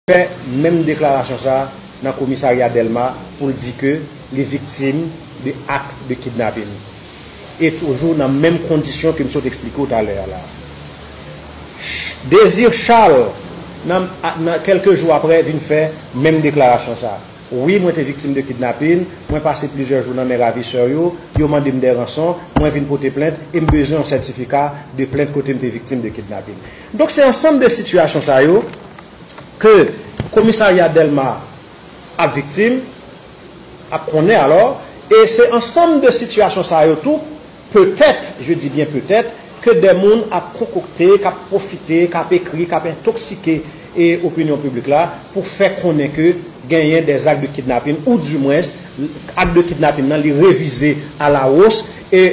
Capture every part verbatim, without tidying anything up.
fè menm deklarasyon sa a nan komisarya Dèlma pou l di ke li viktim de ak de kidnapin. E toujou nan menm kondisyon ke m sot eksplike w talè a la. Désir Charles, nan, nan kèlke jou apre, vin fè menm deklarasyon sa a. Wi, mwen te viktim de kidnapin, mwen pase plizyè jou nan men ravisè yo, yo mande m de ranson, mwen vin pote plent e m bezwen yon sètifika de plent kote m te viktim de kidnapin. Donk, se ansanm de sitiyasyon sa yo ke komisarya Dèlma ap viktim, ap konnen alò, e se ansanm de sitiyasyon sa yo tou, petèt, je dis bien petèt, ke de moun ap konkokte, k ap pwofite, k ap ekri, k ap entoksike e opinyon piblik la pou fè konnen ke genyen des actes de kidnapping, ou dimwens, ak de kidnapin nan, li revize a la wos, e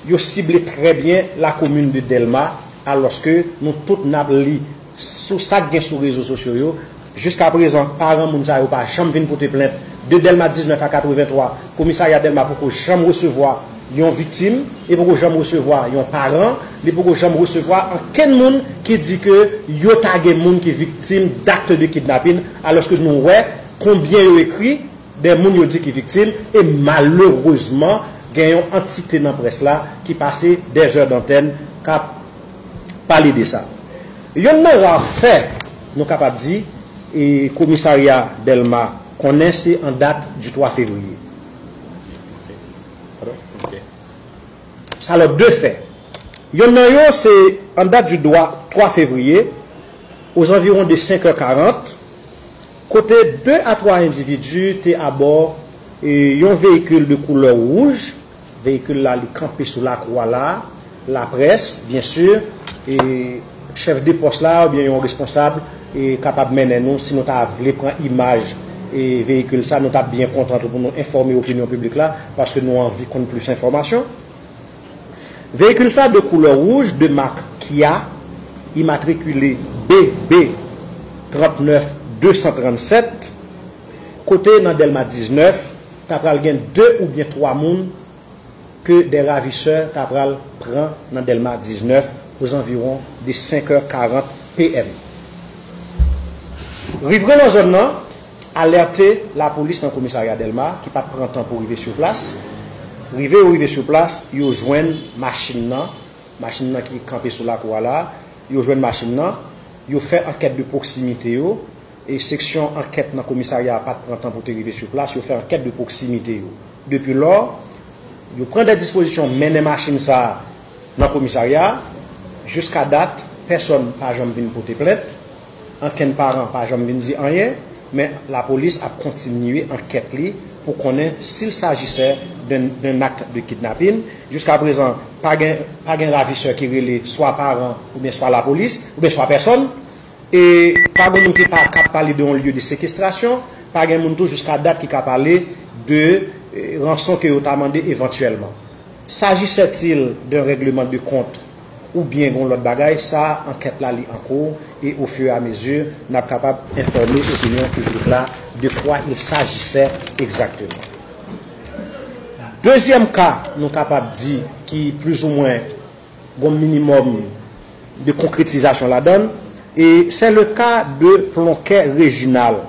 yo sible trè byen la komin de Dèlma, alòske nou tout n ap li sou sa k gen sou rezo sosyo yo. Jiskaprezan, paran moun sa yo pa janm vin pote plent. De Dèlma diznèf a katrevenntwa, komisarya Dèlma poko janm resevwa yon viktim, li poko janm resevwa yon paran, li poko janm resevwa ankenn moun ki di ke yo ta gen moun ki viktim d'acte de kidnapping, alòske nou wè konbyen yo ekri de moun yo di ki viktim, e malerezman, gen yon antite nan près la ki pase des heures d'antenne k ap pale de sa. Yonn nan ra fè, nou kapab di, e komisarya Dèlma konnen, se an dat du twa fevriye. Padon? Sa lòt de fè. Yonn nan yo, se an dat du dwa twa fevriye, aux environs de senk è karant, kote de a twa endividi te abò, e, yon veyikil de koulè wouj. Veyikil la, li kanpe sou lakou a la, laprès, byen si, e chèf de pòs la oubyen yon responsab, e, kapab mennen nou, si nou ta vle pran imaj, e, veyikil sa, nou t ap byen kontan tou pou nou enfòme opinyon piblik la, paske nou anvi konn plis enfòmasyon. Veyikil sa de koulè wouj de mak Kia, imatrikile B B trant nèf de san trann sèt, kote nan Dèlma diznèf, ta pral gen de oubyen twa moun ke de ravisè ta pral pran nan Dèlma diznèf aux environs de senk è karant P M. Rivre nan zòn nan, alète lapolis nan komisarya Dèlma ki pa t pran tan pou rive sou plas. Rive yo rive sou plas, yo jwenn machin nan, machin nan ki kanpe sou lakou a la, yo jwenn machin nan, yo fè ankèt de pwoksimite yo, e seksyon ankèt nan komisarya a pa t pran tan pou te rive sou plas, yo fè ankèt de pwoksimite yo. Depi lò, yo pran de dispozisyon mennen machin sa a nan komisarya a. Jiska dat, pèsòn pa janm vin pote plent, ankenn paran pa janm vin di anyen, men lapolis ap kontinye ankèt li pou konnen s'il s'agissait d'un, d'un acte de kidnapping. Jiska prezan, pa gen, pa gen ravisè ki rele swa paran oubyen swa lapolis, oubyen swa pèsòn. E pa gen moun ki pa, k ap pale de yon lye de sekestrasyon, pa gen moun tou jiska dat ki ka pale de, eh, ranson ke yo ta mande evantyèlman. S'agissait-il d'un règlement de compte oubyen yon lòt bagay, sa, ankèt la, li an kou, e au fur et à mesure, n ap kapab enfòme opinyon piblik la de quoi il s'agissait exactement. Dezyèm ka, nou kapab di, ki plizoumwen gon minimòm de konkretizasyon ladan l, e c'est le cas de Plonquet Réginald,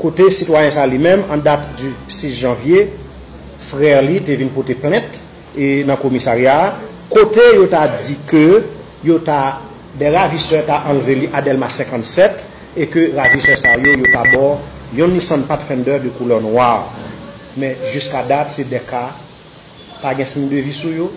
kote sitwayen sa li menm, an dat du sis janvye, frè li te vin pote plent, e, nan komisarya a, kote yo ta di ke yo ta, de ravisè ta anlve li a Dèlma senkannsèt, e ke ravisè sa yo, yo ta ba w yon Nissan Pathfinder de koulè nwa. Men jiska dat, se de ka, pa gen siy de vi sou yo,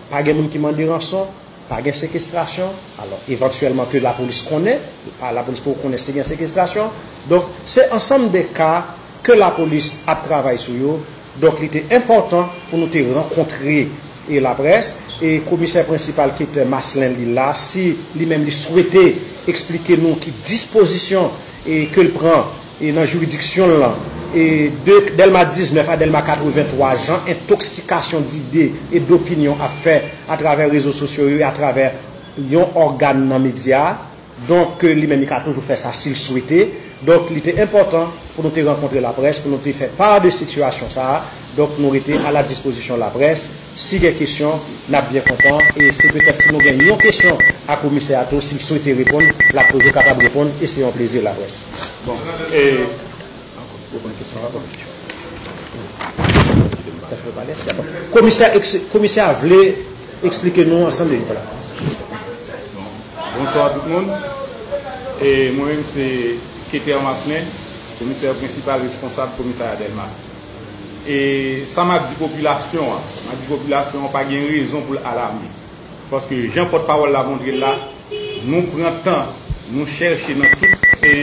pa gen moun ki mande ranson, pa gen sekestrasyon. Alò, evantyèlman ke lapolis konnen, pa, lapolis poko konnen si gen sekestrasyon. Donk, se ansanm de ka ke lapolis ap travay sou yo. Donk, li te enpòtan pou nou te rankontre, e, laprès, e komisè prensipal Keter Maslin, li la, si li menm li swete eksplike nou ki dispozisyon, e, ke l pran, e, nan jiridiksyon l lan, e, de Dèlma diznèf a Dèlma katrevenntwa, jan entoksikasyon dide e dopinyon ap fè atravè rezo sosyo yo e atravè yon ògàn nan medya, donk, ke li menm li ka toujou fè sa si l swete. Donk, li te enpòtan pou nou te rankontre laprès, pou nou te fè pa de sitiyasyon sa a, Donk, nou rete a la dispozisyon laprès. Si gen kesyon, n ap byen kontan. E se petèt si nou gen yon kesyon a komisè a tou, si l swete reponn, l ap toujou kapab reponn. E se yon plezi laprès. Bon, e, ou konn kesyon an, bon. Komisè, eks- komisè a vle eksplike nou ansanm de yon fwa. Bonswa tout moun. E mwen menm se Keter Marcelin, komisè prensipal responsab komisarya Dèlma. E sa m ap di popilasyon an, m ap di popilasyon an pa gen rezon pou l alame. Paske jan pòtpawòl la montre l la, nou pran tan, nou chèche nan tout e,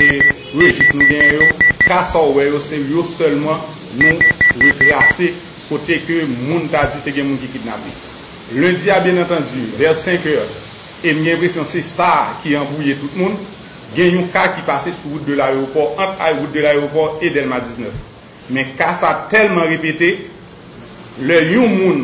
rejis nou genyen yo, ka sa w wè yo, se yo sèlman nou retrase kote ke moun ta di te gen moun ki kidnape. Lendi a, byen antandi, vè senk è, e m gen enpresyon se sa ki anbwouye tout moun, gen yon ka ki pase sou wout de layewopò, ant ay wout de layewopò e Dèlma diznèf. Men ka sa tèlman repete, lè yon moun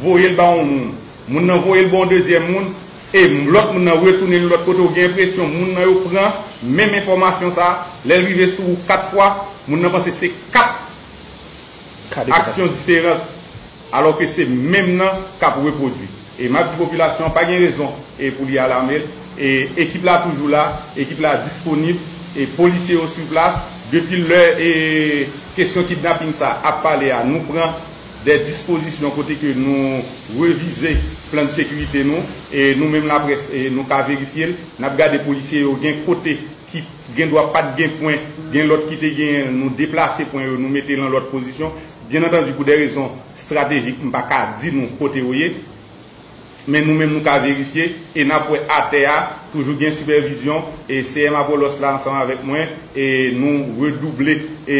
voye l ba yon moun, moun nan voye l ba yon dezyèm moun, e lòt moun nan retounen l lòt kote, ou gen enpresyon moun nan yo pran menm enfòmasyon sa, lè l rive sou ou kat fwa, moun nan panse se kat aksyon diferan, alò ke se menm nan k ap repwodui. E m ap di popilasyon an pa gen rezon e pou li alame l. E ekip la toujou la, ekip la disponib, e polisye yo sou plas. Depi lè e kesyon kidnaping sa ap pale a, nou pran de dispozisyon kote ke nou revize plan de sekirite nou, e nou menm laprès, e nou ka verifye l, n ap gade polisye yo gen kote ki gen dwa pa t gen pwen, gen lòt ki te gen, nou deplase pwen yo, nou mete nan lòt pozisyon. Byen antandi, pou de rezon estratejik, m pa ka di nou kote yo ye. Men nou menm, nou ka verifye e n ap wè atè a, toujou gen sipèvizyon. E C M Apollos la ansanm avèk mwen, e nou redouble e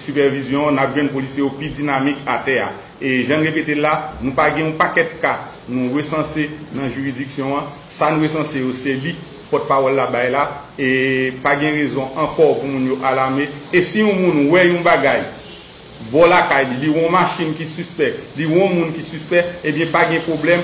sipèvizyon, n ap jwenn polisye yo pi dinamik atè a. E jan n repete l la, nou pa gen yon pakèt ka nou resanse nan jiridiksyon an. Sa n resanse yo, se li pòtpawòl la bay la. E pa gen rezon ankò pou moun yo alame. E si yon moun wè yon bagay bò lakay li, li wè yon machin ki sispè, li wè yon moun ki sispè, ebyen, pa gen pwoblèm,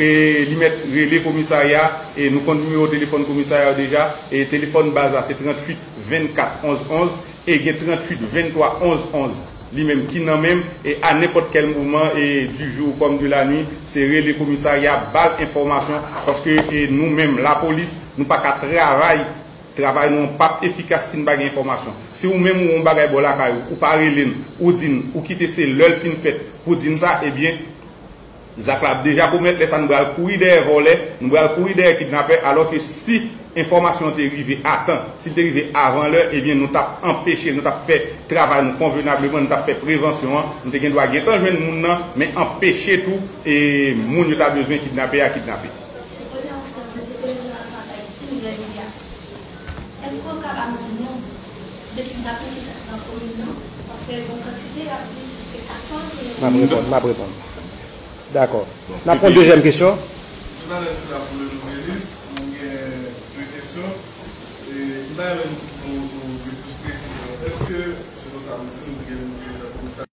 e, li mèt rele komisarya, e nou konn nimewo telefòn komisarya yo deja, e telefòn baz la se tranntuit vennkat onz onz, e gen tranntuit venntwa onz onz, li menm ki nan men m, e a nenpòt kèl moman, e du jour comme de la nuit, se rele komisarya, ba l enfòmasyon, paske, e nou menm, lapolis, nou pa ka travay, travay nou an p ap efikas si n pa gen enfòmasyon. Si ou menm ou wè yon bagay bò lakay ou, ou pa rele n, ou di n, ou kite se lè l fin fèt pou di n sa, ebyen, zak la ap deja komèt, lè sa nou pral kouri dèyè vòlè, nou pral kouri dèyè kidnapè, alò ke si enfòmasyon an te rive a tan, si l te rive avan lè, ebyen, nou t ap anpeche, nou t ap fè travay nou konvenableman, nou t ap fè prevansyon an, nou te gen dwa gentan jwenn moun nan, men anpeche tou, e, moun yo ta bezwen kidnape a kidnape. Èske w ka ba nou non de kidnapin ki fèt nan komin nan? Paske gen yon kantite y ap di se katòz e M ap reponn, m ap reponn. Dakò. N ap pran dezyèm kesyon. Jounalès la pou le Nouvelliste, nou gen de kesyon. E, m ta renmen nou, nou, nou gen plis presizyon. Èske, selon sa nou di, nou di gen moun ki nan komisarya?